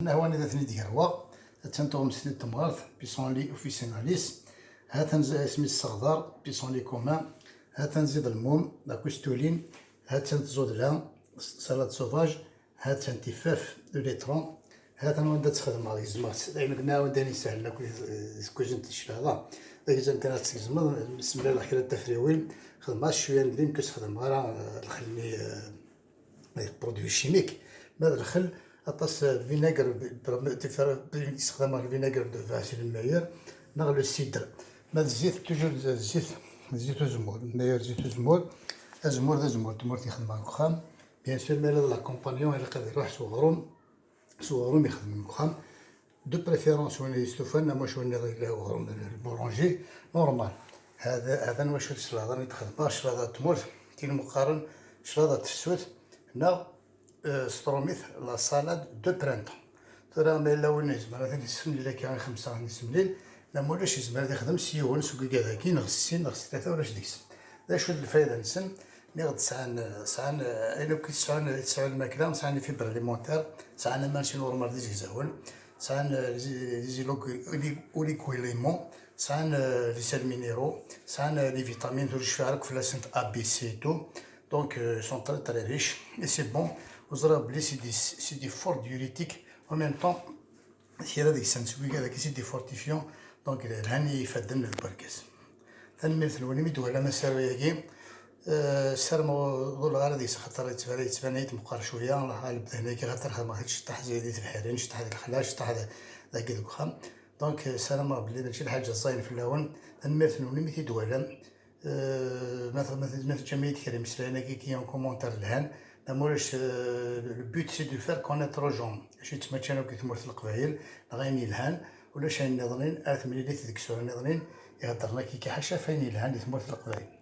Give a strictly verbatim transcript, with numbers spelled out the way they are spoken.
Nehwan ad ten-id-gerweɣ. Attan tuɣmest n temɣart, pissenlit officinalis. Hatan isem-is seɣdar, pissenlit commun. Hatan ziḍ lmum, la coustoline. Hatan tẓudla, salade sauvage. Hatan tiffaf, le letron. Hatan wanda tt-xedmeɣ, gezmeɣ-tt. D ayen ur nɛawed ad isehlen akk di tkuzint n cclaḍa. D agzam kan ad tt-tgezmeḍ, semlaleɣ kra n tafriwin, xedmeɣ cwiya n llim, ur s-xedmeɣ ara, eh, lxel-nni, eh, produits chimiques. Ma d lxel, aṭas, eh, vinaigre, issexdam lvinaigre de vin, c'est le meilleur, neɣ le cidre. Ma d zzit, toujours zzit, zzit uzemmur, meilleur zzit uzemmur. Azemmur d azemmur n tmurt i xedmeɣ deg uxxam. Bien sûr, ma yella d l'accompagnement, ilaq ad iruḥ s uɣrum, s uɣrum ixedmen deg uxxam. De préférence, win yestufan, ama win yella uɣrum, le boulanger, normal. Hada, hada n wacu d cclaḍa i d-xedmeɣ, cclaḍa n tmurt, tin meqqaren cclaḍa n tefsut, neɣ, eh, s trumit, la salade de printemps. Tura, ma yella win yezmer ad ten-yessemlil akka i xemsa n isemlil, ma ulac yezmer ad ixdem s yiwen seg wigad-agi, neɣ s sin, neɣ s tlata, ulac deg-sen. D acu d lfayda-nsen? Nniɣ-d sɛan, sɛan, eh, ayen akk i tesɛun, i tesɛun lmakla, sɛan les fibres alimentaires, sɛan aman s normal d izegzawen, sɛan, eh, les, les oligo-, oli-, oligo-éléments, sɛan, eh, les sels minéraux, sɛan, eh, les vitamines, ur cfiɣ ara akk fell-asent, A, B, C et tout. Donc, euh, ils sont très, très riches. Et c'est bon. Vous aurez oublié, c'est des, c'est des forts diurétiques. En même temps, kra deg-sen seg wigad-agi, c'est des fortifiants. Donc, lhan i yifadden n wergaz. Tanemmirt-nwen imi d-twalam asaru-agi. Eh, ssarameɣ ur ḍulleɣ ara deg-s, axaṭer yettban-, yettban-iyi-d meqqer cwiya, lebda-nni-agi, axaṭer xedmeɣ-t-id ceṭṭaḥ di Tebḥirin, ceṭṭaḥ di Lexlac, ceṭṭaḥ d-, dagi deg uxxam. Donc, eh, ssarameɣ belli mačči d lḥaǧa ẓẓayen fell-awen. Tanemmirt-nwen imi t-id-twalam. Eh, ma t-, ma t-, ma teǧǧam-iyi-d kra imeslayen-agi, ki en commentaire lhan. Ma ulac, eh, le but, c'est de faire connaître aux gens. Acu yettmaččan akk di tmurt n Leqbayel, neɣ ayen yelhan, ulac ayen nniḍen, ar temlilit deg isura nniḍen, iheddren akka, ki ḥaca ɣef ayen yelhan di tmurt n Leqbayel.